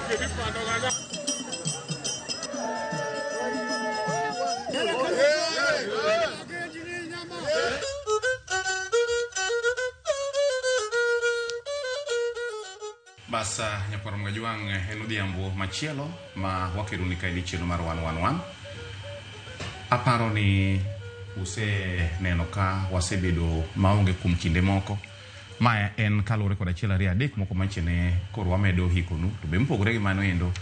Bas nyakwar Mgajwang' en odhiambo machielo ma wakeloni kaendi chenro mar 111. Aparo ni useneno ka wasebedo maonge kuom kinde moko. Ma en kaluwore kod achiel ariyo adek moko manchene koro wamedo hikonu. To be mopogore gi mano endo,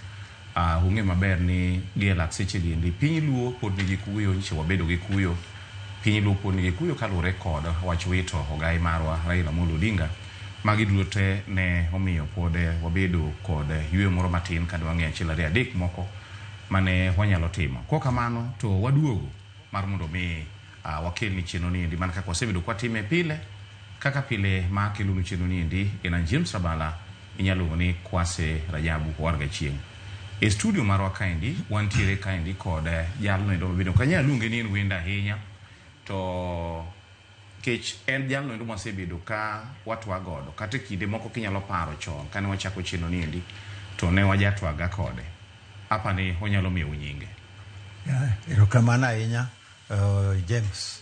ung'e maber ni gi e lak seche gi endi piny Luo pod nigi kuyo, nyicha wabedo gi kuyo. Piny Luo pod nigi kuyo kaluwore kod wach wito ogai marwa Raila Amolo Odinga. Magi duto te ne omiyo pod wabedo kod yueyo moro matin ka dwang'e achiel ariyo adek moko mane wanyalo timo. Kok kamano to waduogo mar mondo mi wakelni chenro ni endi mana kaka wasebedo kwatime pile. Kaka pile ma akelonu chenro ni endi en an James Rabala, inyalo luongo ni Kwase Rajabu Owarga Chieng'. E studio marwa kaendi wantiere kaendi kod jalno endo mabende ok anyal luonge ni en wendo ahinya to kech en jalno endo mwasebedo ka watwa godo kata e kinde moko kinyalo paro chon kane wachako chenro ni endi to ne wajatwaga kode. Apani onyalo miyou nyinge. Erokamano ahinya James.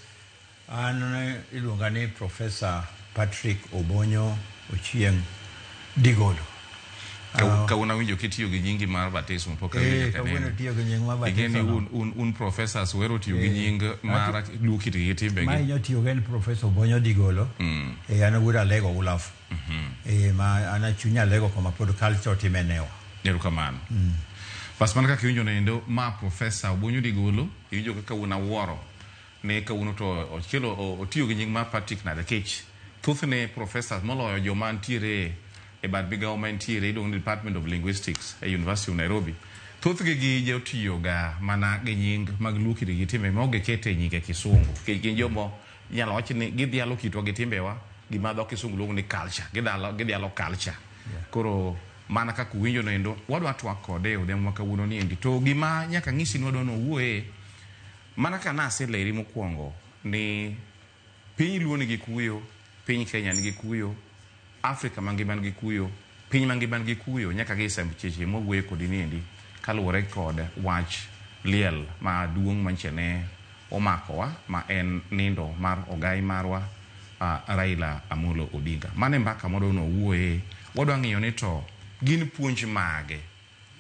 An iluonga ni Professor Patrick Obonyo Ochieng' Digolo. Kawuono awinjo kitiyo gi nyingi mar batiso pok awinjo nyaka Kawuono nene. tiyo gi nying mar Ing'e ni batiso no. un professors uhero tiyo gi nying mar luo kitgi gi timbegi. Ma hinyo tiyo go en Professor Obonyo Digolo. An wuod Alego Ulaf. Ma an achuny Alego koma pod culture otime newa. Erokamano. Bas mana kaka iwinjo noendo ma Professor Obonyo Digolo, iwinjo kaka wuon awuoro ni kawuono to okelo otiyo gi nying mar Patrick nade kech thothne professors moloyo joma ntiere e bad migawo ma entiere iluongo ni Department of Linguistics e University of Nairobi. Thothgi gi jotiyo ga mana gi nying mag luo kitgi gi timbe ma ok gikete nyinge kisungu. Nikech gin jomo inyalo wach ni gidhialo kitwa gi timbewa gima dho kisungu luongo ni culture. Gidhalo gidhialo culture. Koro mana kaka uwinjo noendo wadwa twak kode e odhiambo ma kawuono ni endi. To gima nyaka ng'isi ni wadwa ni wawuoye mana kaka naseleri mokwongo ni piny Luo nigi kuyo, piny Kenya nigi kuyo, Afrika mangima nigi kuyo, piny mangima nigi kuyo nyaka gi seche mwawuoyo kodi ni endi kaluwore kod wach liel maduong' manyicha ne omakowa ma en nindo mar ogai marwa Raila Amolo Odinga. Mano e mbaka mwadwa ni wawuoye, wadwa ng'iyo ni to gin puonj mage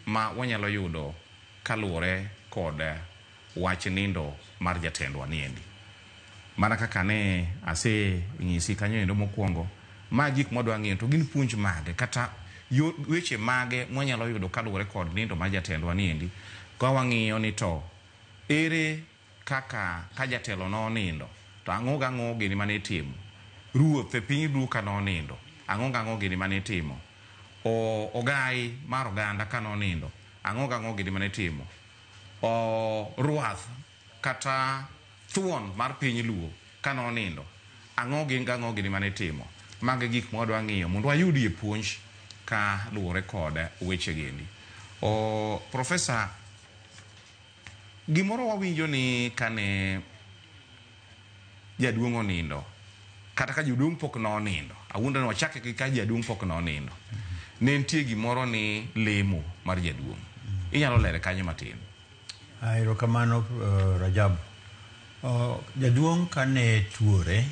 ma wanyalo yudo kaluwore kod wach nindo mar jatendwa niendi. Mana kaka ne asenyisi kanyo endo mokwongo, ma gik mwadwa ng'iyo to gin puonj mage kata weche mage mwanyalo yudo kaluwore kod nindo mar jatendwa niendi ka wang'iyo ni to ere kaka ka jatelo nonindo to ang'o gang'o gini mane itimo. Ruoth e piny Luo ka nonindo, ang'o gang'o gini mane itimo. Ogai mar oganda ka nonindo, ang'o gang'o gini mane itimo. Rwath kata thuon mar piny Luo ka nonindo, ang'o gin gang'o gini mane itimo. Mago e gik mwadwa ng'iyo mondo wayudie puonj ka luwore kod weche gendi. Professor, gimoro wawinjo ni kane jaduong' onindo kata ka jaduong' pok nonindo, awuondo ni wachake gi ka jaduong' pok nonindo, ne nitie gimoro ni lemo mar jaduong'. Inyalo lere kanyo matin? Erokamano Rajabu. Jaduong' kane tuore,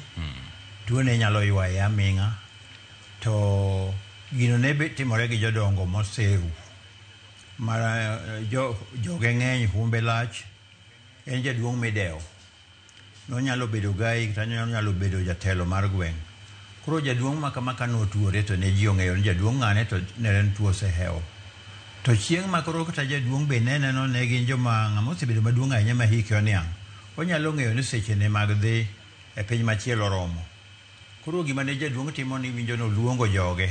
tuone nyalo ywaye aming'a, to gino ne timore gi jodongo moseru. Ma joge ng'eny, humbe lach, en jaduong' midewo. Nonyalo bedo gai kata nonyalo bedo jatelo mar gweng'. Koro jaduong' ma kama ka notuore to ne ji ong'eyo ni jaduong' ng'ane to ne en tuo osehewo. To chieng' ma koro kata jaduong' be ne neno ne gin joma ng'ama osebedo maduong' ahinya ma hike oniang', onyalo ng'eyo ni seche ne mag dhi e piny machielo oromo. Koro gima ne jaduong' timo ni winjo ni oluongo joge,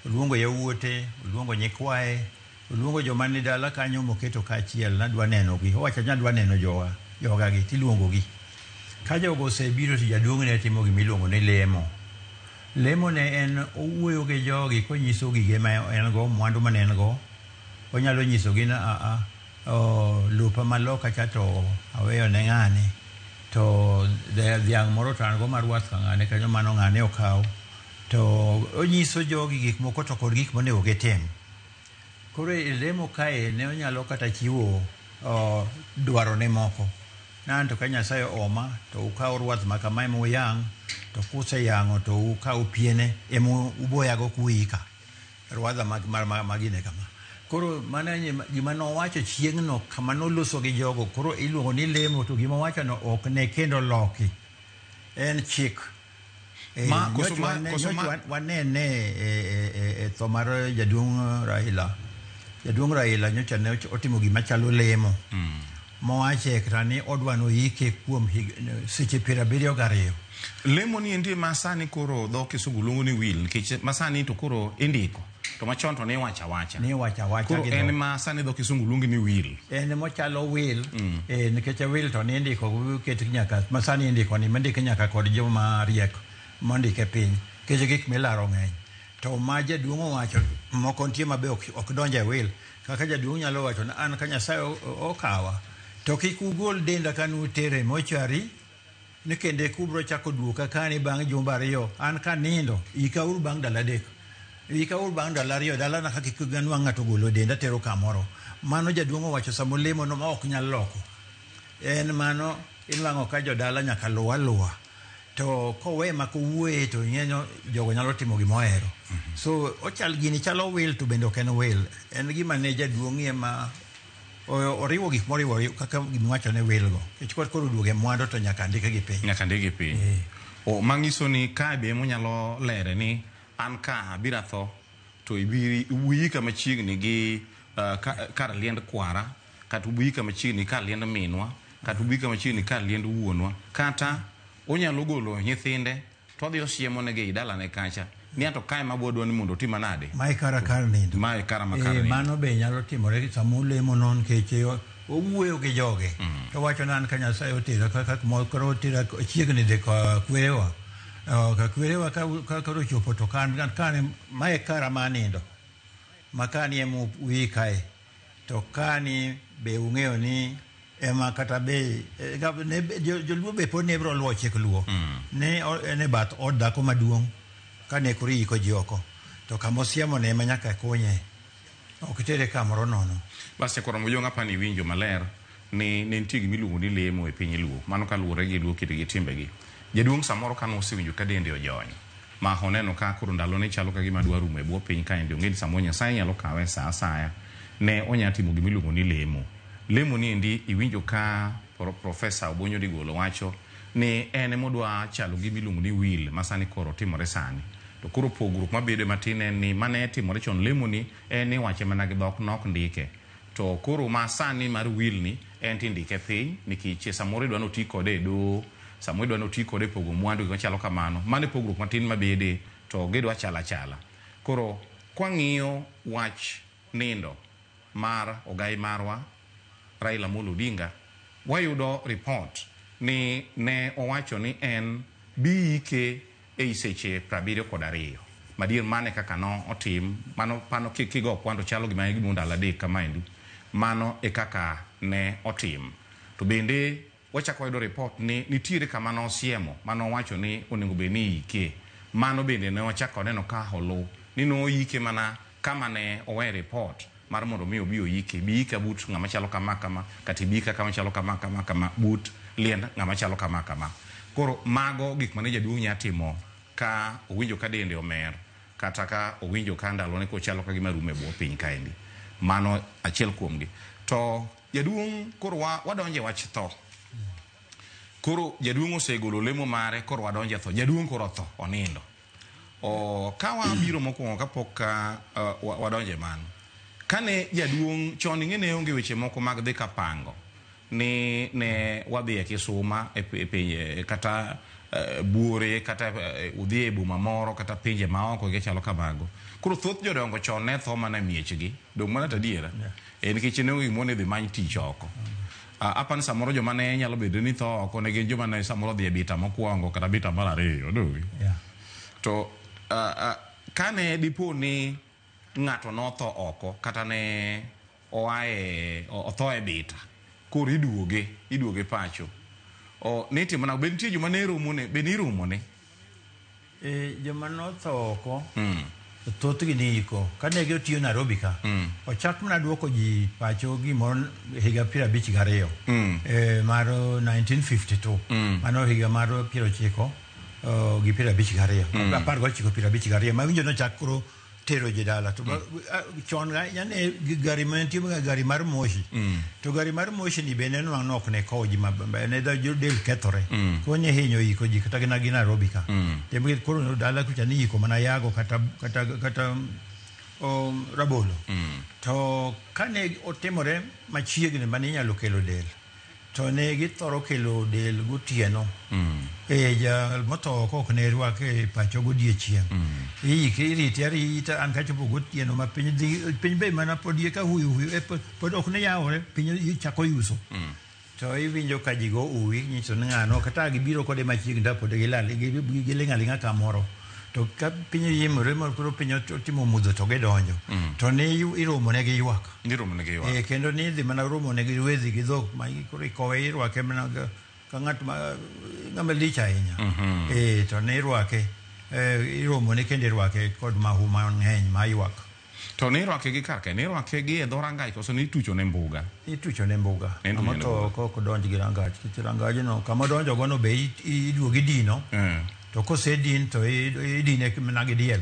oluongo yawuote, oluongo nyikwaye, oluongo joma ni dala kanyo moketo kaachiel, nadwa neno gi. Owacho ni adwa neno jowa, joga gi, tiluongo gi. Ka jogo osebiro to jaduong' ne timo gima iluongo ni lemo. Lemo ne en owuoyo gi jogi konyiso gige ma en go, mwandu mane en go. Onyalo nyisogi ni aa, lopa maloka cha to aweyo ne ng'ane. To dhiang' moro to an go mar rwath ka ng'ane kanyo mano ng'ane okaw. To onyiso jogi gik moko to kod gik monego gitim. Koro e lemo kae ne onyalo kata chiwo dwarone moko. Na an to ka Nyasaye oma to ukaw rwath ma kama ema uyang', to kuseyang'o to ukaw piene ema uboyago kuika. Rwadha magine kama. Koro mano gima nowacho chieng'no kama noloso gi jogo, koro iluongo ni lemo, to gima owachono ok ne kendo loki. En chik. Wanene e tho mar jaduong' Raila. Jaduong' Raila nyocha ne otimo gima chalo lemo. Mowache kata ni odwa noyike kuom seche 72. Lemo ni endi ma sani koro dho Kisungu luongo ni will, nikech ma sani to koro indiko, to machon to ne iwacho awacha. Ne iwacho awacha. Koro en ma sani dho Kisungu luongo ni will. En mochalo will, nikech will to ni indiko ket nyaka ma sani indiko ni mindike nyaka kod joma riek mondike piny, nikech gik milaro ng'eny. To ma jaduong' owacho moko nitie ma be ok donj e will. Kaka jaduong' nyalo wacho ni an ka Nyasaye okawa to kik ugol denda ka nutere mochari, ni kende kubro chako duoka kani bang' jumbe 2, an kanindo ikauru bang' ndalo 3, ikauru bang' ndalo 2 dalana ka kik ganwang' ng'ato golo denda tero kamoro. Mano jaduong' owacho samolemo no ma ok nyal loko. En mano inwang'o ka jodala nyaka luw aluwa. To kowe ma kowuoye to ing'eyo jogo nyalo timo gima ohero. So ochal gini chalo will to bende ok en will. En gima ne jaduong' ema oriwo gik moriwo kaka gimiwacho ne will go. Nikech koro duoge mwandu to nyaka ndike gi piny. Nyaka ndike gi piny. O manyiso ni ka be monyalo lere ni an ka abiro atho to ibiri uyika machiegni gi kar liend kwara, kata ubuyika machiegni kar liend minwa, kata ubuyika machiegni kar liend wuonwa, kata onyalo golo nyithinde to odhi osiemo negi e dalane kacha ni ato kae ma bodwa ni mondo otim nade. Mae kara kar nindo. Mae kara ma kar nindo. Mano be nyalo timore sama olemo no nikech owuoyo gi joge. To wacho ni an ka Nyasaye otera kaka koro otera chiegni dhi ka kwerewa. Ka kwerewa ka koro ochopo to kan mae kara ma nindo. Ma kani ema uyikae. To kani be ung'eyo ni ema kata be joluo be pod ne biro luwo chik luo. Ne en e bath od dhako maduong' kane koro iyiko ji oko. To kama osiemo ne ema nyaka kunye. Ok tere kamoro nono. Bas koro mojong' apani iwinjo maler ni ne nitie gima iluongo ni lemo e piny luo. Mano kaluwore gi luo kitgi timbegi. Jaduong' samoro kane osewinjo ka dende ojony, ma oneno ka koro ndalone chalo ka gima dwa rumo e bwo piny kaendi, ong'e ni samoro Nyasaye nyalo kawe sa asaya, ne onya timo gima iluongo ni lemo. Lemo ni endi iwinjo ka Profesa Obonyo Digolo wacho ni en emodwa chalo gima iluongo ni will ma sani koro timore sani. To koro pogruok mabedo matin en ni mane timore chon lemo ni en ni iwache mana gi dhok nok ndike. To koro ma sani mar will ni en tindike piny nikech samoro idwa ni oti kode e doho, samoro idwa ni oti kode e pogo mwandu gik machalo kamano. Mano e pogruok matin mabede to gidwa chalo achala. Koro kwang'iyo wach nindo mar ogai marwa Raila Amolo Odinga, wayudo report ni ne owacho ni en biike ei seche 72. Madier mane kaka no otim, mano pano kigo kwando chalo gima gimo ndalo 3 kamaendi. Mano e kaka ne otim. To bende wachako wayudo report ni nitiere kama nosiemo, mano owacho ni onego bed ni iike. Mano bende ne wachako waneno ka olu ni noike mana kama ne owe report mar mondo mi obi oike. Bi ika but ng'ama chalo kama kama, kata ibi ika kama chalo kama kama kama, but liend ng'ama chalo kama kama. Koro mago gik mane jaduong' nya timo ka owinjo ka dende omer, kata ka owinjo ka ndalone kochalo ka gima rumo e bwo piny kaendi. Mano achiel kuomgi. To jaduong' koro wadonje wach tho. Koro jaduong' osegolo lemo mare, koro wadonje tho. Jaduong' koro otho, onindo. Ka wabiro mokwongo kapok wadonje mano. Kane jaduong' chon ing'e ne onge weche moko mag dhi kapango ni ne wadhi e Kisuma e pinje kata Buore kata udhi e boma moro kata pinje maoko gichalo kamago. Koro thoth jodongo chon ne tho mana e miechgi. Dong' mana to adiera. Nikech ne onge gimoro ni dhi many tich oko. Apani samoro joma ne nyalo bedo ni tho oko ne gin joma ne samoro dhi e bita mokwongo kata bita mar ariyo, donge? To kane dipo ni ng'ato notho oko kata ne oae otho e bita, koro iduoge pacho. Ne itimo nang'o? Be nitie joma ne romone? Be niromone? Joma notho oko, To thothgi ni iko. Kane gitiyo Nairobi ka, ochak mana duoko ji pacho gimoro higa 52. Mar 1952. Mano higa mar 90 gi 52. 19 52. Ma winjo nochak koro tero ji dala. To chon ahinya ne gari ma nitie gari mar moshi. To gari mar moshi ni bende nwang' nok ne kowo ji ne del kethore. Koro ne hinyo iko ji kata gina gi Nairobi ka. Tembe koro dala kucha ni iko mana yago kata rabolo. To kane otimore machiegni mane inyalo kelo del, to ne githoro kelo del gotieno. Jal motho ok ne rwak e pacho godiechieng'. Iike irite arita an kachopo gotieno ma piny dhi piny be mana pod ka huyu huyu pod ok ne yawore piny chako yuso. To iwinjo ka ji go uwi nyiso ni ng'ano kata gibiro kode machiegni to pod gilal giling' aling'a kamoro. To ka piny yimore ma koro piny otimo mudho to gidonjo. To ne iromo ne gi ywak. Iromo ne gi ywak. Kendo ni idhi mana romo ne gi rwedhi gi dhok ma koro ikowe irwake mana ka ng'at ma ng'ama lich ahinya. To ne irwake iromo ne kendo irwake kod mahu mang'eny ma ywak. To ne irwake gi kar kae, ne irwake gi e dho rangach koso ne itucho ne mbuga? Itucho ne mbuga. Ng'ama otho ok donj gi rangach. Nikech rangajno kama odonjo gono be iduogo idino. To kosedin to idine mana gi diel.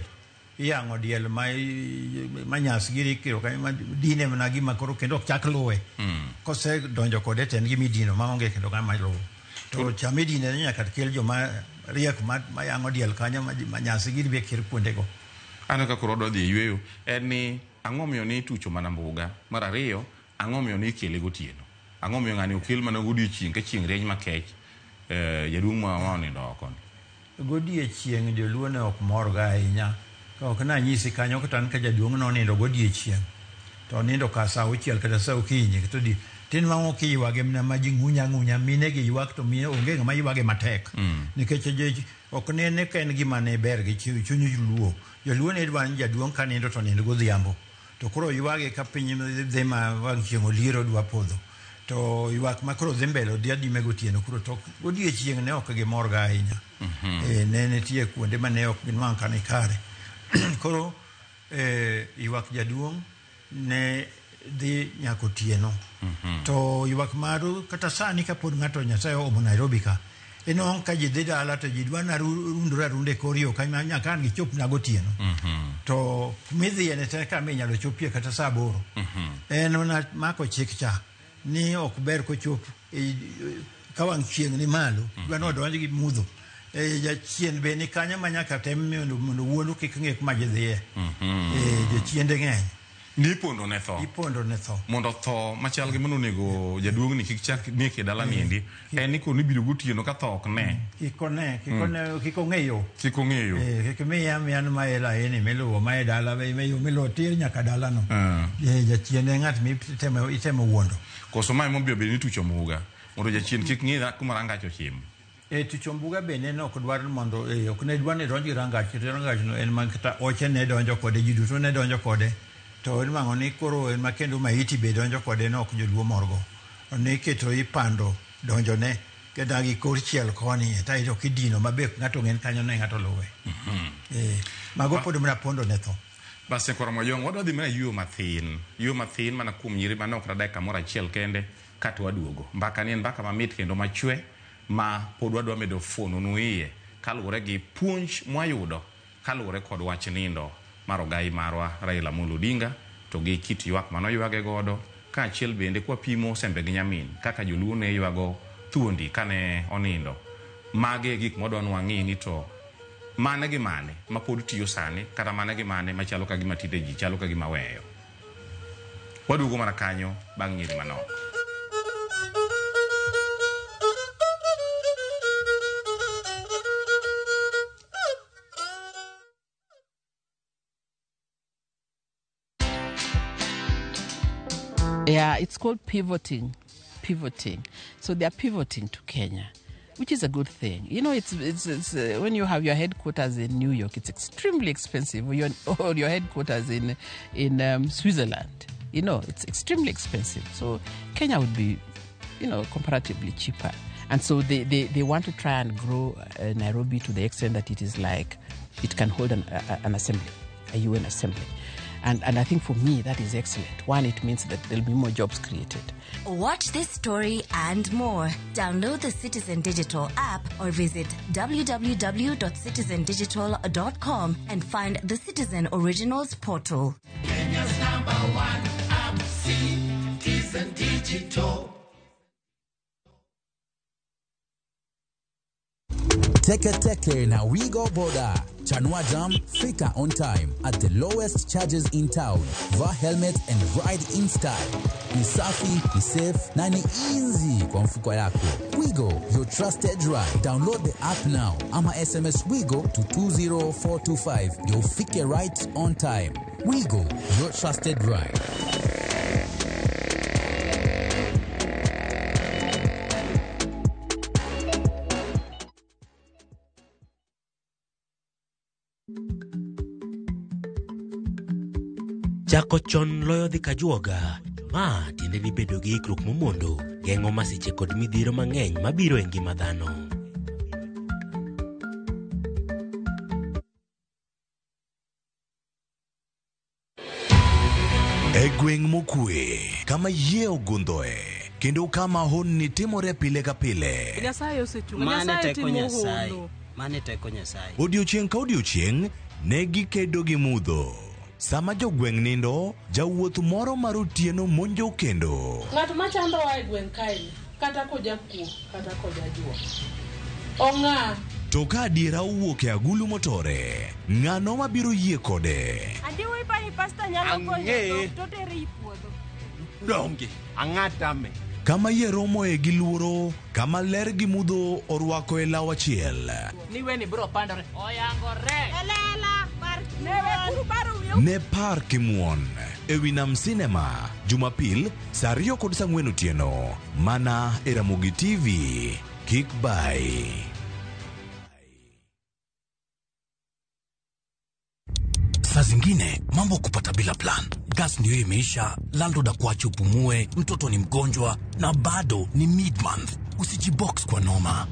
Iyang'o diel ma nyas giri ikiro kanyo ma dine mana gima koro kendo ok chak luwe. Kosedonjo kode to en gima idino maonge kendo ng'ama luwo. To chama idine ni nyaka kel joma riek ma yang'o diel kanyo ma nyas giri be kir kuondego. Aneno ka koro odwa dhi e yweyo. En ni ang'o miyo ni itucho mana mbuga? Mar ariyo, ang'o miyo ni ikele gotieno? Ang'o miyo ng'ani okel mana godiochieng' ka chieng' rieny makech? Jaduong' ma onindo oko ni. Godiechieng' joluo ne ok morga ahinya. Ka ok nanyisi kanyo kata an ka jaduong' nonindo godiechieng', to onindo ka sa 6 kata sa okinyi to di tinwang'o kiywage mana ma ji ng'unya ang'unya, mine gi ywak to mine onge ng'ama ywage matek. Nikech ok nene ka en gima ne ber gi chuny joluo. Joluo ne dwaro ni jaduong' ka nindo to nind godhiambo. To koro ywage ka piny dhi ma wang' chieng' oliero dwa podho. To ywak ma koro dhi mbele odhi adime gotieno koro to godiechieng' ne ok gimorga ahinya. Ne nitie kuonde ma ne ok ginwang' ka ni kare. Koro ywak jaduong' ne dhi nyaka otieno. To ywak maru kata sani kapod ng'ato Nyasaye oomo Nairobi ka, inwang'o ka ji dhi dala to ji dwa na rundore arunda e kor yo kanyo nyaka an gichop na gotieno. To kumidhiye ne tek kama inyalo chopie kata sa 8. En mana mako chik cha ni ok ber kochop ka wang' chieng' ni malo, dwa ni odonj gi mudho. Jachien be ni kanyo ma nyaka tem mondo wuonu kik ng'e kuma gidhiye. Jochiende ng'eny. Ni ipondo ne tho. Ipondo ne tho. Mondo tho machal gi mano onego jaduong' ni kik chak nek e dala niendi. En ni koro ibiro gotieno ka tho ok ne. Kik one, kik one, kik ong'e yo. Kik ong'e yo. Kik miya mian ma ela eni miluwo ma e dala me yo miluwo tir nyaka dala no. Jachien en ng'at mitemo itemo wuondo. Koso mae momiyo bende itucho mbuga mondo jachien kik ng'i kuma rangach ochimo. Tucho mbuga bende ne ok dwar mondo ok ne dwar ni donj gi rangach, kendo rangach no en ma kata oche ne donjo kode, ji duto ne donjo kode. To nwang'o ni koro en ma kendo maiti be donjo kode ne ok joluo morgo. Ne iketo ipando donjone kata gi kor chiel koni ta ito kidino mabe ng'ato ng'en kanyo ne ng'ato luwe. Mago pod mana pondo ne tho. Bas koro mojong wadwa dhi mana yueyo mathin. Yueyo mathin mana kuom nyiri manok dakika moro achiel kende kato waduogo. Mbaka ni en mbaka mamit kendo machwe ma pod wadwa medo fuononu iye kaluwore gi puonj mwayudo kaluwore kod wach nindo mar ogai marwa Raila Amolo Odinga to gi kit ywak manoywage godo kaachiel bende kwapimo sembe gi nyamin kaka joluo ne ywago thuondi kane onindo. Mage e gik mwadwa ni wang'i ni to mane gi mane ma pod tiyo sani kata mane gi mane machalo ka gima tinde ji chalo ka gima weyo. Waduogo mana kanyo bang' nyiri manok. Yeah, it's called pivoting. Pivoting. So they are pivoting to Kenya, which is a good thing. You know, it's when you have your headquarters in New York, it's extremely expensive. Or your headquarters in Switzerland, you know, it's extremely expensive. So Kenya would be, you know, comparatively cheaper. And so they want to try and grow Nairobi to the extent that it is like it can hold an assembly. a UN assembly. And I think for me, that is excellent. One, it means that there'll be more jobs created. Watch this story and more. Download the Citizen Digital app or visit www.citizendigital.com and find the Citizen Originals portal. Kenya's number one app, Citizen Digital. Teke Teke na Wigo Boda. Chanua Jam, fika on time at the lowest charges in town. Vaa helmet and ride in style. Ni safi, ni safe na ni easy kwa mfuko yako. Wigo, your trusted ride. Download the app now ama SMS Wigo to 20425. You'll fike right on time. Wigo, your trusted ride. Chako chon loyo dhi kajuoga. Ma tiende ni bedo gi ikruok momondo geng'o masiche kod midhiero mang'eny mabiro e ngima dhano. E gweng' mokwe, kama yie ogundhoe, kendo kama honni timore pile ka pile. Nyasaye osechungo, Nyasaye timo hono. Mane teko Nyasaye. Odiochieng' ka odiochieng' ne gikedo gi mudho. Sama jogweng' nindo, jawuoth moro mar otieno monjo kendo. Ng'at machandowa e gweng' kae kata kojakuo kata kojajuok. Ong'a. To ka adiera owuok e agulu motore, ng'ano mabiro yie kode? Andiwo ipani pasta nyalo konyo to tere i puodho. Donge, ang'atame. Kama yie romoe gi luoro, kama ler gi mudho orwako e law achiel. Niweni biro pandore. Oyangore. Elela par Ne par kimuon ewi Nam Cinema Jumapil saa 2:40 otieno mana e Ramogi TV. Kik bai. Saa zingine mambo kupata bila plan. Gas ndio imeisha, landlord akuache upumue, mtoto ni mgonjwa na bado ni mid-month. Usijibox kwa noma.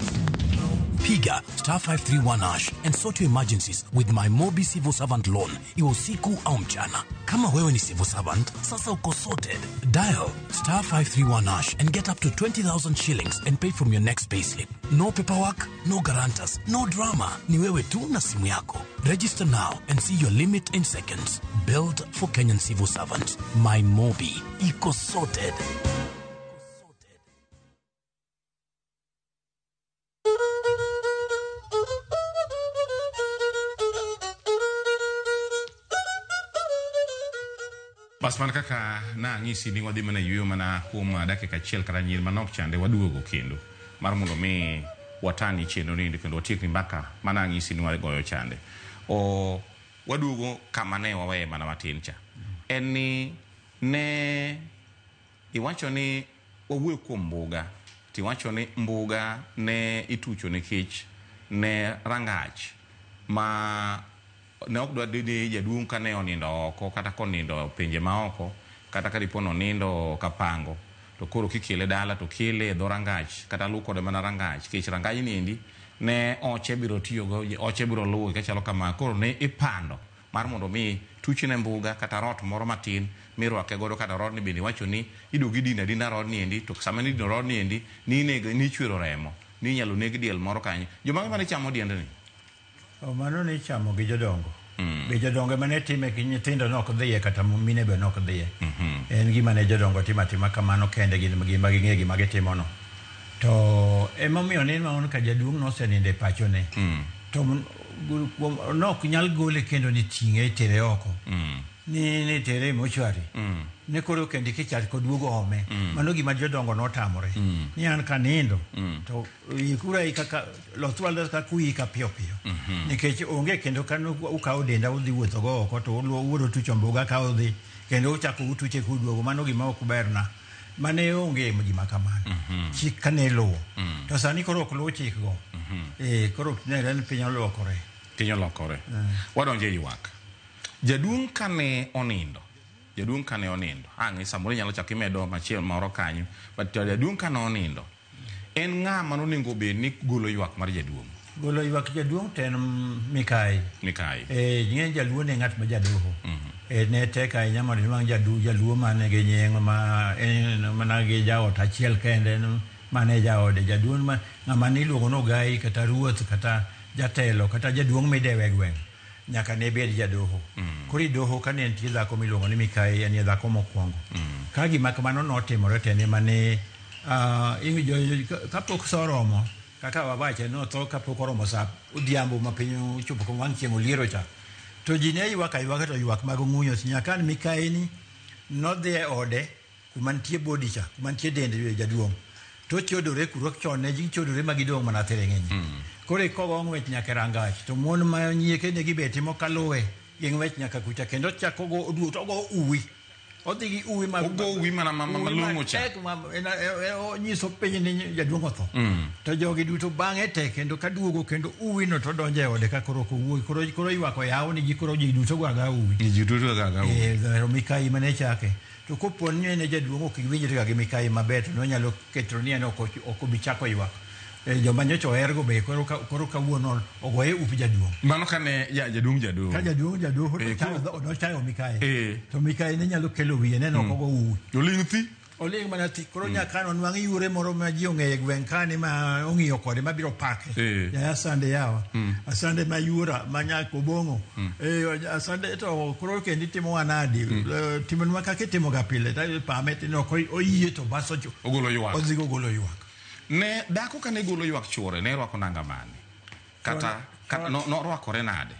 Piga star 531 hash and sort your emergencies with my Mobi Civil Servant Loan. Iwe usiku au mchana. Kama wewe ni civil servant, sasa uko sorted. Dial star 531 hash and get up to 20,000 shillings and pay from your next payslip. No paperwork, no guarantors, no drama. Ni wewe tu na simu yako. Register now and see your limit in seconds. Build for Kenyan civil servants. My Mobi. Iko sorted. Bas mana kaka nang'isi ni wadhi mana yueyo mana kuom dakika achiel kata nyiri manok chande waduogo kendo mar mondo mi watani chenro ni kendo watiek ni mbaka mana ang'isi ni wagoyo chande. O waduogo kama ne waweye mana matin cha. En ni ne iwacho ni wawuoyo kuom mbuga, tiwacho ni mbuga ne itucho nikech ne rangach ma ne ok dwa ni jaduong' kane onindo oko kata konindo pinje ma oko kata ka dipo nonindo kapango to koro kikele dala to kele e dho rangach kata luw kode mana rangach kech rangaj ni endi ne oche biro tiyogo, oche biro luwe kachalo kama. Koro ne ipando mar mondo mi tuchne mbuga kata rot moro matin mirwake godo kata rodni bende iwacho ni iduogo idino adina rodni endi to sama nidino rodni endi ninego nichwero remo ninyalo neg diel moro kanyo. Jomage mane chamo diendni? Mano ne ichamo gi jodongo. Be jodongo ema ne time gi nyithindo ne ok dhiye kata mine be ne ok dhiye. En gima ne jodongo timo atima kamano kende gin gima ging'e gima gitimono. To emomiyo ne maon ka jaduong' nosenindo e pachone. To nok nyal gole kendo ni ting'e itere oko. Ni tere e mochwari. Ne koro kendo kichak koduogo ome. Mano gima jodongo notamore. Ni an kanindo to ikura kaka lothwalda kaka uika piyo piyo. Nikech onge kendo kano ukawo denda udhi wuotho go oko to uluoro tucho mbuga ka udhi kendo uchako utuche kuduogo. Mano gima ok berna. Mane onge gima kamano. Chik kane luwo. To sani koro ok luw chik go. Koro nenre ni piny olokore. Piny olokore. Wadonjo e ywak. Jaduong' kane onindo, jaduong' kane onindo, ang' samoro inyalo chako imedo machielo moro kanyo, but jaduong' kane onindo, en ng'a manonego bed ni golo ywak mar jaduong'? Golo ywak jaduong' to en Mikayi. Mikayi. Eh, ing'e jaluo ne ng'at ma jadoho. Eh, ne tek ahinya mondo inwang' jaluo mane gi nying ma en mana gi jaot achiel kende en mane jaode. Jaduong' ma ng'ama niluongo ni ogai kata ruoth kata jatelo kata jaduong' midewo e gweng' nyaka ne bed jadoho. Koro i doho kane nitie dhako miluongo ni Mikayi en e dhako mokwongo. Ka gima kamano notimore to en ema ne kapok sa oromo kaka wawache notho kapok oromo sa odhiambo ma piny ochopo kuma wang' chieng' oliero cha to ji ne ywak aywaka to ywak mag ong'unyo nyaka an Mikayi ni nodhi e ode kuma nitie body cha kuma nitie dend jaduong' to chodore kuro chon ne gichodore ma gidong' mana thiring'inyi. Koro ikogo ng'wech nyaka e rangach to mon ma nyieke ne gibet mokaluwe gi ng'wech nyaka kucha kendo ochako go oduogo to ogo uwi. Odhi gi uwi ma Ogo uwi mana malong'o cha. matek ma onyiso piny ni jaduong' otho. To jogi duto bang'e te kendo kaduogo kendo uwi no to donjo e ode ka koro ok owuogi koro ywak oyaw ni ji koro ji duto go aga uwi. Ji duto go aga uwi. Eh, Mikayi mane chake. To kopo ni en jaduong' ok giwinjre ga gi Mikayi maber to nonyalo keto ni en ok obi chako ywak. Joma nyocha ohergo be koro kawuono ogoye up jaduong'. Mano kane jaduong' jaduong'. Ka jaduong' jaduong' to nochayo Mikayi. To Mikayi ne nyalo kelo wiye ne ok ogo uwi. Oling' thi. Oling' mana thi. Koro nyaka nonwang' yore moro ma ji ong'eyo e gweng' kani ma ong'iyo kode mabiro pake. Ya asande yawa. Asande ma yura ma nyako bong'o. Asande to koro kendo itimo nadi. Timonwa kaka itimo ga pile. Pame tino oyie to bas ogolo ywak. Odhi golo ywak. Ne dhako kane golo ywak chuore ne rwako nanga mane? Kata no rwakore nade?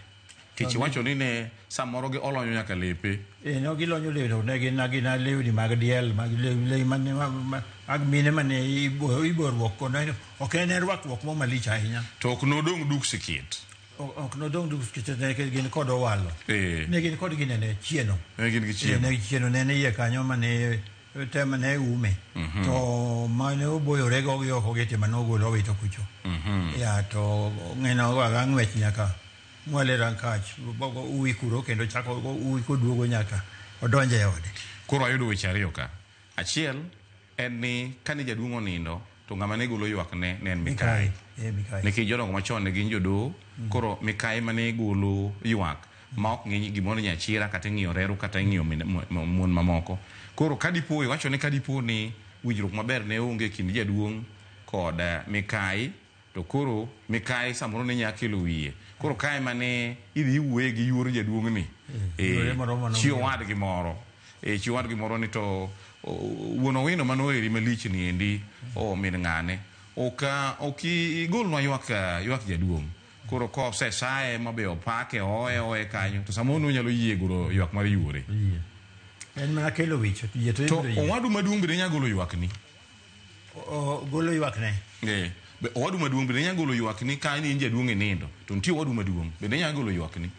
Kech iwacho ni ne samoro gi olonyo nyaka lepe. No gilonyo lewni ne gin agina lewni mag diel mag lewni mane mag mine mane iboruok kono ok en rwakruok mo malich ahinya. To ok nodong' duk sikiet. Ok nodong' duk sikiet ne gin kod owalo. Ne gin kod ginene chieno. Ne gin gi chieno. Ne chieno ne iye kanyo mane tema ne ume. To mane oboyore go gi oko gi tema nogolo owito kucho. Ya to ng'eno ga ng'wech nyaka mwale rankach bogo uwi kuro kendo chako uwi koduogo nyaka odonje e ode. Koro ayudo weche ariyo ka. Achiel en ni kane jaduong' onindo to ng'ama ne golo ywak ne en Mikayi. Mikayi. Nikech jodongo machon ne gin jodoho, koro Mikayi mane golo ywak ma ok ng'i gimoro nyachira kata ing'iyo reru kata ing'iyo mon mamoko. Koro kadipo iwacho ni kadipo ni winjruok maber ne onge kind jaduong' kod Mikayi to koro Mikayi samoro ne nyalo kelo wiye. Koro kae mane idhi iwuoye gi yuor jaduong' ni. Chi owadgi moro. Chi owadgi moro ni to wuon Owino mane oheri malich ni endi o min ng'ane. Ok igolnwa ywak jaduong'. Koro kosesaye mabe opake oye kanyo to samoro nonyalo yie golo ywak mar yuore. En mana kelo wich yie to To owadu maduong' bende nyalo golo ywakni. Golo ywakne. Be owadu maduong' bende nyalo golo ywakni ka in jaduong' e nindo to nitie owadu maduong' bende nyalo golo ywakni.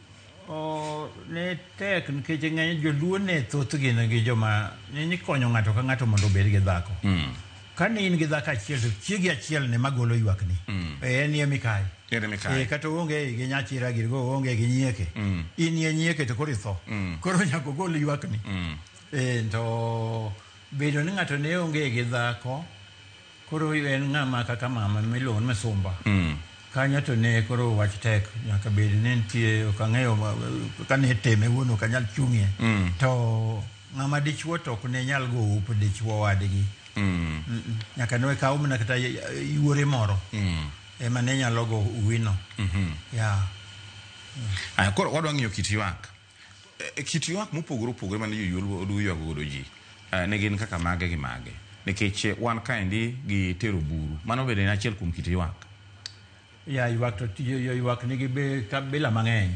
Ne tek nikech ng'eny joluo ne thothgi ne gi joma ne konyo ng'ato ka ng'ato mondo obed gi dhako. Ka ne in gi dhako achiel to chiegi achiel ne magolo ywakni. En ye Mikayi. Kata onge gi nyachira girgo onge gi nyieke. In ye nyieke to koro itho. Koro nyaka ogol ywakni. To bedo ni ng'ato ne onge gi dhako koro en ng'ama kaka mama miluongo ni misumba. Kanyo to ne koro wach tek nyaka bed ni nitie ok ang'eyo kane teme wuon ok anyal chung'ie. To ng'ama dichuo to ok ne nyal go up dichuo wadgi. Nyaka ne kaw mana kata yuore moro. Ema ne nyalo go uwino. Ya. Aya koro wadwa ng'iyo kit ywak. Kit ywak mopogore opogore mane joluo ywago godo ji. Ne gin kaka mage gi mage. Nikech wan kaendi gi tero buru. Mano bende en achiel kuom kit ywak. Ya ywak to ywak nigi bila mang'eny.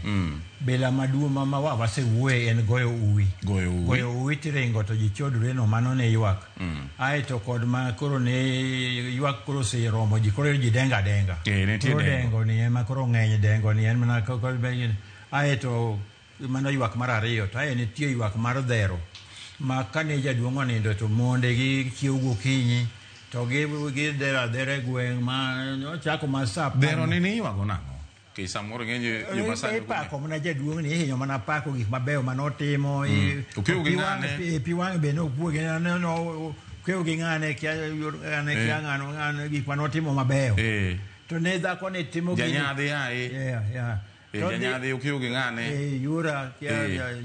Bila maduong' ma wasewuoye en goyo uwi. Goyo uwi tiringo to ji chodore no mano ne ywak. Aeto kod ma koro ne ywak koro oseromo ji koro ji denga denga. Koro dengo ni ema koro ng'eny dengo ni en mana aeto mano ywak mar ariyo to ae nitie ywak mar dhero. Ma kane jaduong' onindo to monde gi chiew gokinyi to gi dhero adhera e gweng' ma ochako ma sa Dhero ni iywago nang'o? Nikech samoro ng'eny joma sani ipako mana jaduong' ni ihinyo mana pako gik mabeyo manotimo. Okiewo gi ng'ane. Pi wang'e be nopuoge okiewo gi ng'ane kia ng'ano gik manotimo mabeyo. To ne dhako ne timo gini. Janyadhi yaye. Yeah. E, To dhi- janyadhi okiyo gi ng'ane. Eh, yura kia Eh.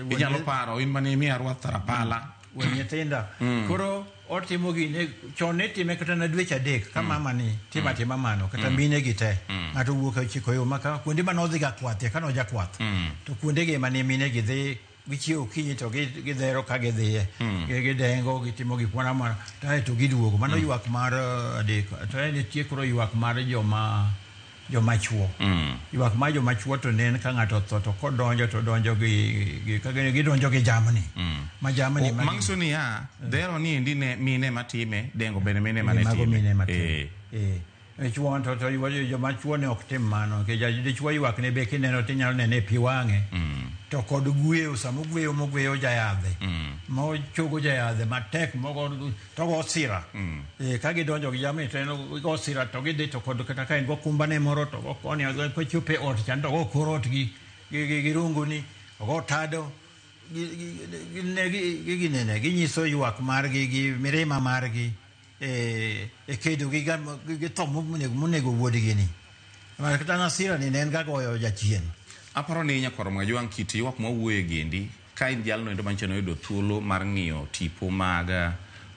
Inyalo paro in mane imiya rwath tarapala. We nyithinda. Koro otimo gine chon ne time kata na dweche 3 ka mama ni tima tima mano kata mine gi te. Ng'ato wuok e ochiko yo maka kuonde mane odhi ga kwath ka noja kwath. To kuonde gi mane mine gi dhi gichiewo okinyi to gidhero ka gidhiye. Gidengo gitimo gik moro amora to ae to giduogo. Mano ywak mar 3. To ae nitie koro ywak mar joma chuo. Ywak mar joma chuo to ne en ka ng'ato otho to kodonjo to donjo gi ka gidonjo gi jamni. Ma jamni ma Manyiso niya, dhero ni endi ne mine matime, dengo bende mine mane Mago time. mine matime. Chuo to joma chuo ne ok tim mano. Nikech dichuo ywak ne be kineno tinyalo nene e pi wang'e. To kod gweyo, sama ogweyo mogweyo jayadhe. Ma ochogo jayadhe matek mogo to go sira. Ka gidonjo gi jamni to en go sira to gidhi to kod kata ka en go kumbane moro to go koni kochopo e ot chan to go kor ot gi runguni, ogo tado. Ginene ginyiso ywak margi gi mirima margi e kedo gi tho monego wuodgi ni. Kata nasira ni ne en ga goyo jachien. Aparo ni nyakwar Mwajwang' kit ywak mwawuoye gendi ka in jalno endo manyicho noyudo thuolo mar ng'iyo tipo mag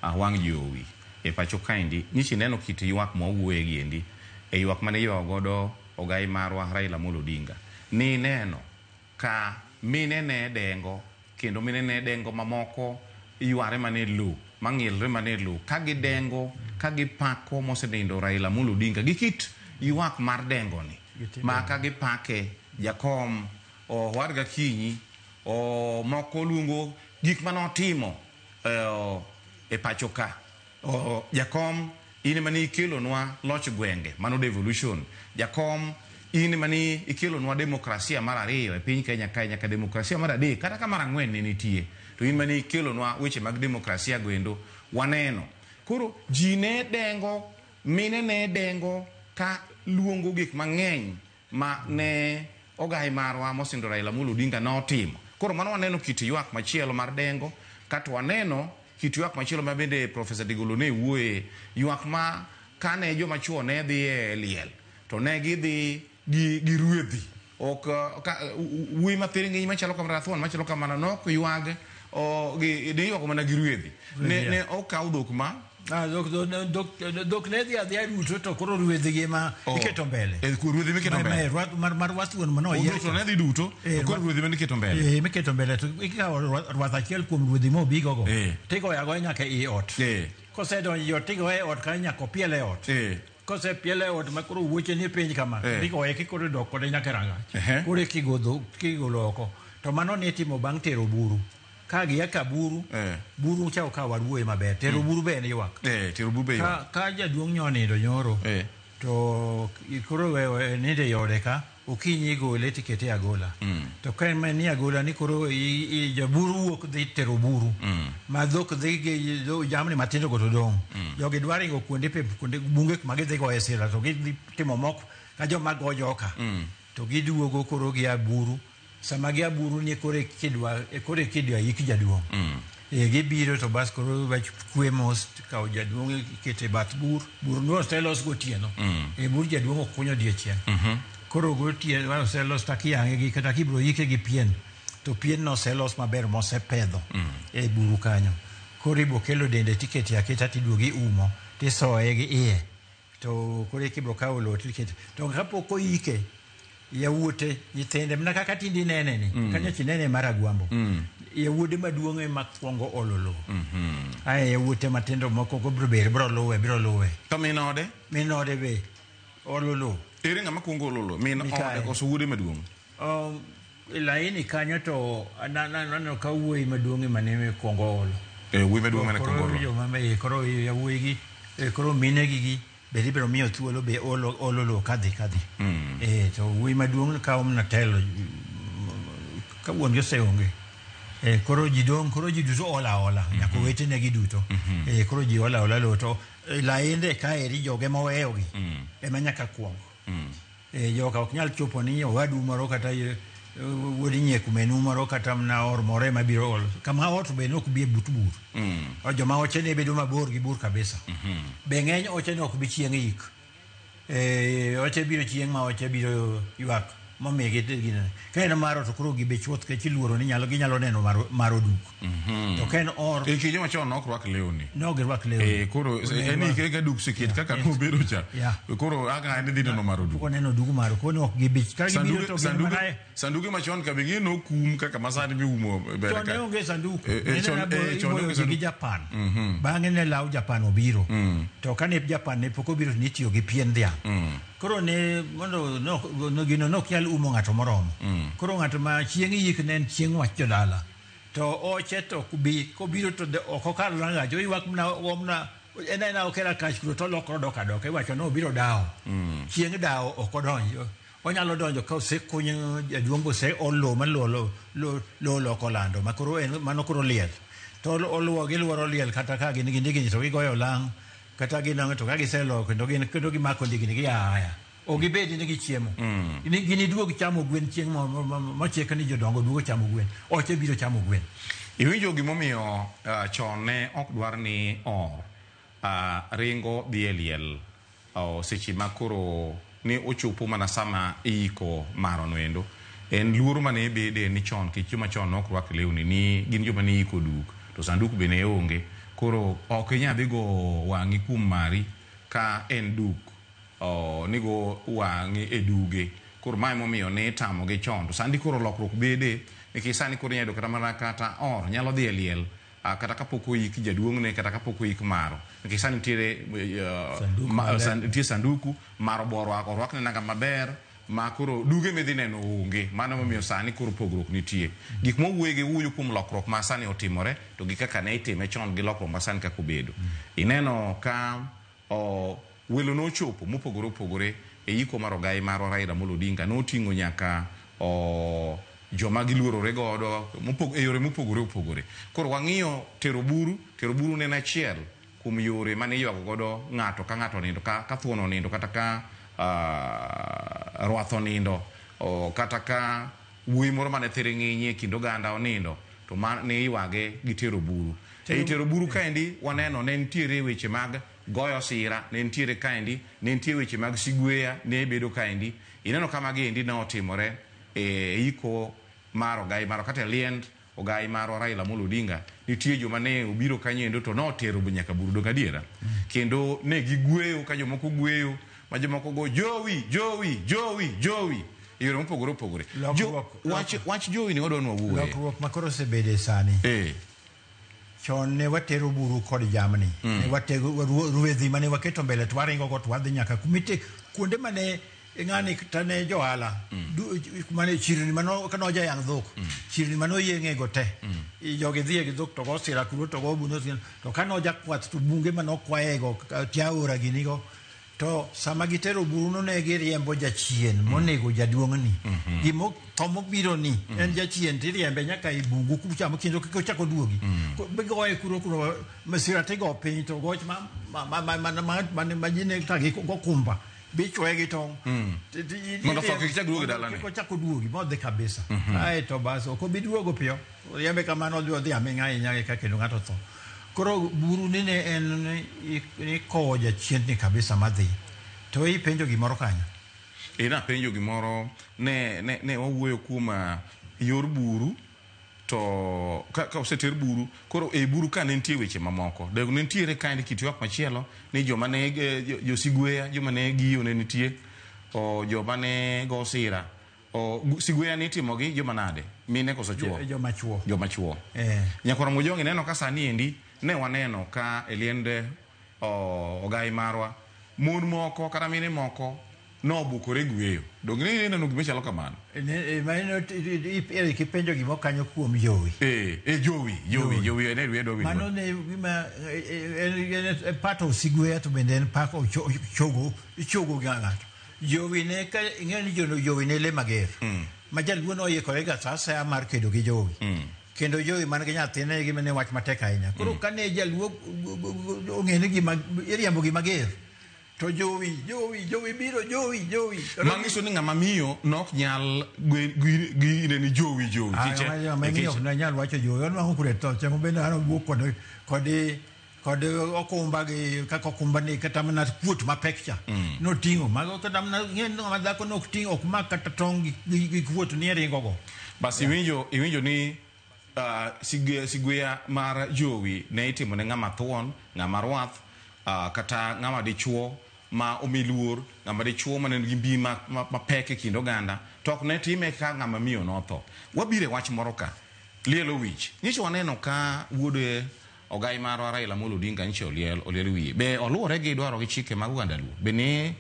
wang' jowi e pacho kaendi nyichi neno kit ywak mwawuoye gendi e ywak mane iywago godo ogai marwa Raila Amolo Odinga ni neno ka mine ne dengo kendo mine ne dengo mamoko yware mane lo mang'ilre mane lo ka gidengo ka gipako mosenindo Raila Amolo Odinga gi kit ywak mar dengo ni ma ka gipake jakom owadga kinyi o moko luongo gik manotimo e pacho ka. Jakom in mane ikelonwa loch gwenge mano devolution. Jakom in mane ikelonwa demokrasia mar 2 e piny Kenya kae nyaka demokrasia mar 3 kata ka mar 4 ne nitie to in mane ikelonwa weche mag demokrasia goendo waneno. Koro ji ne dengo, mine ne dengo ka luongo gik mang'eny ma ne ogai marwa mosindo Raila Amolo Odinga notimo. Koro mano waneno kit ywak machielo mar dengo, kato waneno kit ywak machielo ma bende Professor Digolo ne wuoye, ywak ma kane joma chuo ne dhi e liel to ne gidhi gi ruedhi. Ok wuoyi mathiring'inyi machalo kama rathuon machalo kamano nok ywag ne iywago mana gi ruedhi. Ne okaw dhok ma Dhok ne dhi adhiya duto to koro ruedhi gi ma iketo mbele. Ruedhi miketo mbele. Mar rwath wuon mano oyier. Dhok to ne dhi duto to koro ruedhi mane iketo mbele. Miketo mbele to ikawo rwath achiel kuom ruedhi mobigogo. Tigoyo agoya nyaka ei ot. Kosedonjo e ot tigoye e ot kanyo nyaka opiel e ot. Kosepiel e ot ma koro wuoche ni piny kama. Tigoye kikoro dok kode nyaka e rangach. Koro kigolo oko. To mano nitimo bang' tero buru. Ka gia ka buru, buru cha ok waruoye maber. Tero buru be en ywak. Tero buru be ywak. Ka jaduong' nyo nindo nyoro, to koro nindo e ode ka, okinyi igole tikete e agola. To ka en ni agola ni koro jaburu wuok dhi tero buru. Ma dhok dhi gi jamni matindo go to dong'. Jogi dwa ringo kuonde pep, kuonde bunge kuma gidhi goye sira to gidhi timo moko ka joma go joka. To giduogo koro gia buru. Sama gia buru ni kore kidwa yik jaduong'. Gibiro to bas koro wach kwe mos kawo jaduong' ikete bath bur. Bur no oselos gotieno. Bur jaduong' ok kunyo odiechieng'. Koro gotieno oselos tak yang'e gi kata kibro yike gi pien. To pien no oselos maber mosepedho e buru kanyo. Koro ibro kelo dende tikete aketa tiduogi umo tisoye gi iye. To koro kibro kawo lowo tikete. To kapok oyike yawuote nyithinde mana kaka tinde inene ni kanyo chinene mar Agwambo. Yawuode maduong' ema kuongo olo lowo. Ae yawuote matindo moko go biro ber biro luwe. To min ode? Min ode be olo lowo. Ere ng'ama kuongo olo lowo? Min ode koso wuode maduong'? Laini kanyo to aneno ka wuoyi maduong' ema ne kuongo olo. Wuoyi maduong' ema ne kuongo olo. Koro yawuoyi gi koro minegi gi be ibiro miyo thuolo be olo lowo kadhi. To wuoyi maduong' kawo mana telo ka wuon gi oseonge. Koro ji dong', koro ji duto ola ola nyaka owetene gi duto. Koro ji ola ola lowo to lainde kaeri joge moweyogi ema nyaka kuong. Joka ok nyal chopo ni owadu moro kata wuod nyiek menu moro kata mana or moro ema biro olo. Kama ot be ok bi e but bur. Joma oche ne bedo mabor gi bur kabisa. Be ng'eny oche ne ok bi chieng' yik. Oche biro chieng' ma oche biro ywak momigi gino. Ka en maro to koro gibe chuth kech iluoro ni nyalo ginyalo neno maro duk. To ka en or E kinde machon ok rwak lewni. Ne ok girwak lewni. Koro en ike ka duk seket kaka nobedo cha. Koro aka en dhi neno maro duk. Pok oneno duk maro koro ok gibi. Ka gibiro to gin mana sanduge machon ka be ng'e nokum kaka masani miumo ber ka. Chon ne onge sanduku. Chon ne onge sanduku gi Japan. Bang'e ne law Japan obiro. To kane Japan ne pok obiro to nitiyo gi pien dhiang'. Koro ne mondo no gino nok nyal umo ng'ato moromo. Koro ng'ato ma chieng' yik ne en chieng' wach jodala. To oche to bi kobiro to ok okal rangach oywak mana omna en aena okela kach kuro to olokore odok adoka iwacho ni obiro dawo. Chieng' dawo ok odonjo. Onyalo donjo ka osekuny jaduong' ose ol lowo ma lowo loko lando ma koro en mano koro liel. To oluwo giluoro liel kata ka gin gi ndigni to gigoyo olang' kata ginang'o to ka giseloko kendo gin kendo gimako ndigni gia aya. Ok gibed ni gichiemo. Giniduog chamo gwen chieng' mochik ni jodongo duogo chamo gwen. Oche biro chamo gwen. Iwinjo gimomiyo chon ne ok dwar ni or ringo dhi e liel seche ma koro ne ochopo mana sama iiko maro noendo. En luoro mane bede ni chon kech joma chon ne ok rwak lewni ni gin joma ne iko duk to sanduk be ne onge. Koro ok inyal dhi go wang'i kuom mari ka en duk nigo wang'i e duge. Koro mae momiyo ne itamogi chon. To sani koro lokruok bede nikech sani koro inyalo yudo kata mana kata or nyalo dhi e liel kata kapok oik jaduong'ne kata kapok oik maro. Nikech sani nitiere nitie sanduku maro bo orwakne nanga maber ma koro duge midhi neno onge. Mano momiyo sani koro pogruok nitie. Gik mowuoye gi wuoyo kuom lokruok ma sani otimore to gi kaka ne itime chon gi lokruok ma sani kaka obedo. Ineno ka welo nochopo mopogore opogore e iko mar ogai marwa Raila Amolo Odinga noting'o nyaka joma giluorore godo e yore mopogore opogore. Koro wang'iyo tero buru ne en achiel kuom yore mane iywago godo ng'ato ka ng'ato onindo ka thuon onindo kata ka rwath onindo kata ka wuoyi moro mane thiring'inyi e kind oganda onindo to ne iywage gi tero buru. E tero buru kaendi waneno ne nitiere weche mag goyo sira, ne nitiere kaendi, ne nitie weche mag sigweya ne bedo kaendi. Ineno ka magi endi ne otimore e iko mar ogai marwa kata e liend ogai marwa Raila Amolo Odinga. Nitie joma ne obiro kanyo endo to notero nyaka buru dong adiera. Kendo ne gigweyo ka jomoko gweyo ma jomoko go jowi jowi jowi jowi e yore mopogore opogore. Wach jowi ni wadwa ni wawuoye. Lokruok ma koro osebede sani. Chon ne watero buru kod jamni. Ne watero ruedhi mane waketo mbele to waringo go to wadhi nyaka kumite kuonde mane ng'ani tane johala mane chirni mano kano jayang' dhok chirni mano yeng'e go te jogi dhiye gi dhok to go sira kuro to go buno to kano jakwath to bunge mano kwaye go tiaora gini go to sama gitero buru no ne giriembo jachien monego jaduong'ni gimo tho mobiro ni en jachien tiriembe nyaka e bungu kuchamo kendo kik ochak oduogi goye kuro kuro masira tigo piny to goch ma ji ne ka go kumba bichwe gi tong' mondo tho kik chak duogi dalane kik ochak oduogi modhi kabisa. Ae to bas ok obi duogo piyo riembe kamano odhi odhi aming'a ahinya eka kendo ng'ato tho. Koro buru ni ne en ni kowo jachien ni kabisa madhi. To ipenjo gimoro kanyo. Napenjo gimoro ne wawuoyo kuom yor buru to ka oseter buru koro e buru ka ne nitie weche mamoko. Ne nitiere kaendi kit ywak machielo ni joma ne josigweya joma ne giyo ne nitie joma ne go sira. Sigweya ni itimo gi joma nade? Mine koso chuo? Joma chuo. Joma chuo. Nyakwar Mojong ineno ka sani endi ne waneno ka e liend ogai marwa mon moko kata mine moko nobukore gweyo. Donge ne ineno gima chalo kamano? Kipenjo gimo kanyo kuom jowi. Jowi ne dwe dwa. Mano ne gima en part of sigweya to bende en part of chogo ichogo gi ng'ato. Jowi ne ka ing'eyo ni jowi ne le mager. Ma jaluo noikore ga sa asaya mar kedo gi jowi. Kendo jowi man gi nyathine gima ne wach matek ahinya. Koro kane jaluo ong'e ni gima iriembo gi mager to jowi jowi biro jowi. Manyiso ni ng'ama miyo nok nyal gine ni jowi. Ng'ama miyo ok nyal wacho jowi. Onwang'o kure to chamo bende an owuok kod Kod okumba gi kaka okumba ni kata mana kuot mapek cha. Noting'o mago kata mana ng'e dhako nok ting' ok mak kata tong' gi kuot ni ringo go. Bas iwinjo ni sigweya mar jowi ne itimo ne ng'ama thuon, ng'ama rwath, kata ng'ama dichuo ma omi luor, ng'ama dichuo ma nigi mbi mapek e kind oganda, to ok ne time ka ng'ama miyo notho. Wabiro e wach moro ka, lielo wich. Nyicho waneno ka wuod ogai marwa Raila Amolo Odinga nyicho oliel wiye. Be oluwore gi dwaro gi chike mag oganda Luo? Be ne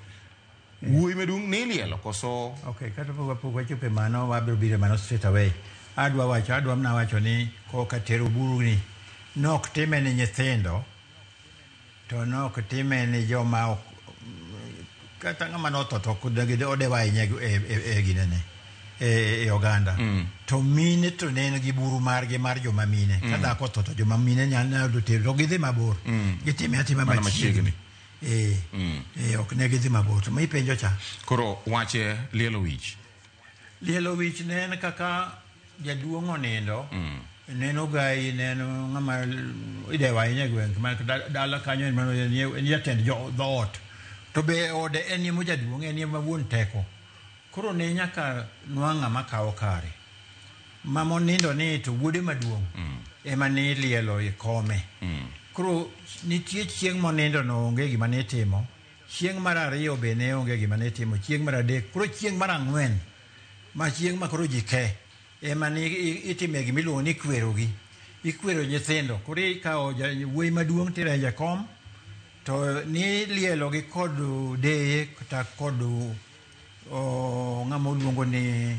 wuoyi maduong' ne ilielo koso? Okay, kata pok wachopo e mano, wabiro biro e mano straight away. Adwa mana wacho ni koka tero buru ni nok time ni nyithindo, to nok time ni joma ok kata ng'ama notho to ok odewa ahinya e ginene e oganda. To mine to ne en gi buru margi mar joma mine. Ka dhako otho to joma mine nyalo tero to gidhi mabor. Gitime atima machiegni. Ok ne gidhi mabor. To ma ipenjo cha. Koro wache lielo wich. Lielo wich ne en kaka jaduong' onindo. Neno gai, neno ng'ama idewa ahinya e gweng' ma dala kanyo en jatend dhoot. To be ode en ema jaduong', en ema wuon teko. Koro ne nyaka nwang' ng'ama kawo kare. Ma monindo ni to wuode maduong' ema ne lielo e kome. Koro nitie chieng' monindo no onge gima ne timo. Chieng' mar ariyo be ne onge gima ne timo. Chieng' mar adek, koro chieng' mar ang'wen ma chieng' ma koro ji ke ema ne itime gima iluongo ni kwerogi. Ikwero nyithindo. Koro ikawo wuoyi maduong' tireje e kom to ni lielo gi kod deye kata kod ng'ama oluongo ni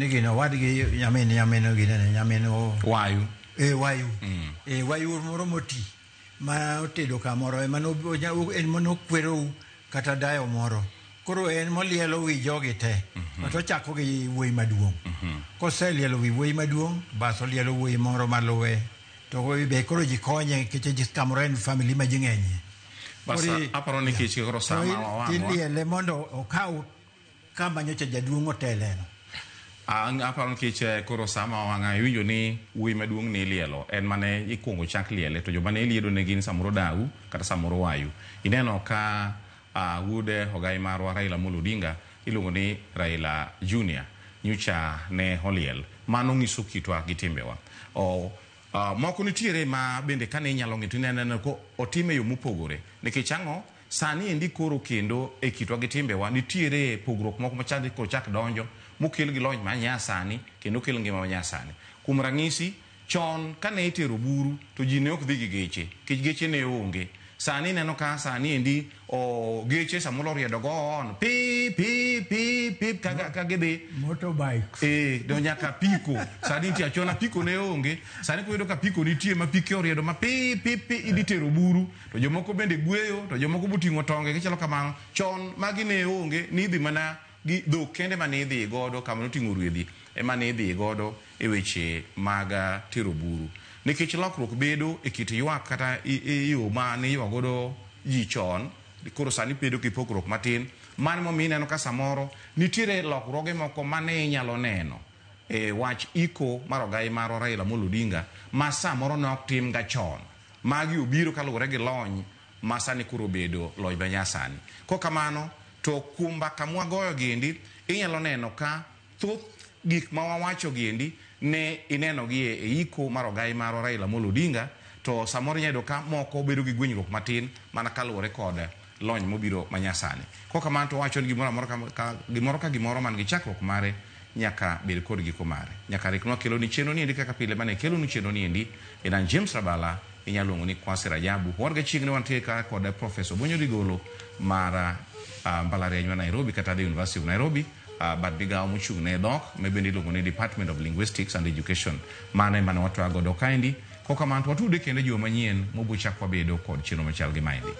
gino owadgi nyamin ginene nyamin wayu. Wayu. Wayu moro moti ma otedo kamoro ema en manokwerou kata dayo moro. Koro en molielo wi jogi te. To ochako gi wuoyi maduong'. Koselielo wi wuoyi maduong', bas olielo wuoyi moro maluwe. To be koro ji konye nikech ji kamoro en family ma ji ng'enyie. Bas aparo ni kech koro sama wawang'wa. Tiliele mondo okaw kama nyocha jaduong' oteleno. Aparo ni kech koro sama wawang'a iwinjo ni wuoyi maduong' ne ilielo en mane ikuongo chak liele to joma ne liedo ne gin samoro dau kata samoro wayu. Ineno ka wuod ogai marwa Raila Amolo Odinga iluongo ni Raila Junior nyocha ne oliel. Mano nyiso kitwa gi timbewa. Moko nitiere ma bende kane inyalo ng'i to ineno ko otime yo mopogore. Nikech ang'o? Sani endi koro kendo e kitwa gi timbewa nitiere pogruok moko machal koro chak donjo mokel gi lony ma nyasani kendo kel ngima ma nyasani. Kuom ranyisi, chon kane itero buru to ji ne ok dhi gi geche, nikech geche ne onge. Sani ineno ka sani endi geche samoro oriedo go on pi pi pi pi ka gidhi motorbikes. Do nyaka piko. Sani nitie achona piko ne onge. Sani koro iyudo ka piko nitie ma pike oriedo ma pi pi pi idhi tero buru to jomoko bende gweyo to jomoko boting'o tonge gichalo kamano. Chon magi ne onge, nidhi mana gi dhok kende mane idhi godo kama noting'o rwedhi ema ne idhi godo e weche mag tero buru. Nikech lokruok bedo e kit ywak kata e yo ma ne iywa godo ji chon, koro sani bedo gi pogruok matin. Mano emomiyo ineno ka samoro nitiere lokruoge moko mane inyalo neno e wach iko mar ogai marwa Raila Amolo Odinga ma samoro ne ok tim ga chon. Magi obiro kaluwore gi lony ma sani koro obedo lony ma nyasani. Kokamano to kuom mbaka mwagoyo giendi inyalo neno ka thoth gik ma wawacho giendi ne ineno gi e iko mar ogai marwa Raila Amolo Odinga, to samoro inyalo yudo ka moko bedo gi gwenyruok matin mana kaluwore kod lony mobiro manyasani. Kokamano to wacho ni gimoro ka gimoro man gi chakruok mare nyaka bed kod giko mare. Nyaka riknwa kelo ni chenro niendi kaka pile mane kelo ni chenro niendi en an James Rabala, inyalo luongo ni Kwasi Rajabu. Wan gachiegni wantie ka kod Professor Obonyo Rigolo mar mbalariany ma Nairobi kata the University of Nairobi, bad migawo mochung' ne dhok ma bende iluongo ni Department of Linguistics and Education. Mano ema ne watwago godo kaendi. Kokamano to watude kendo juma manyien mobo chak wabedo kod chenro machal gi maendi.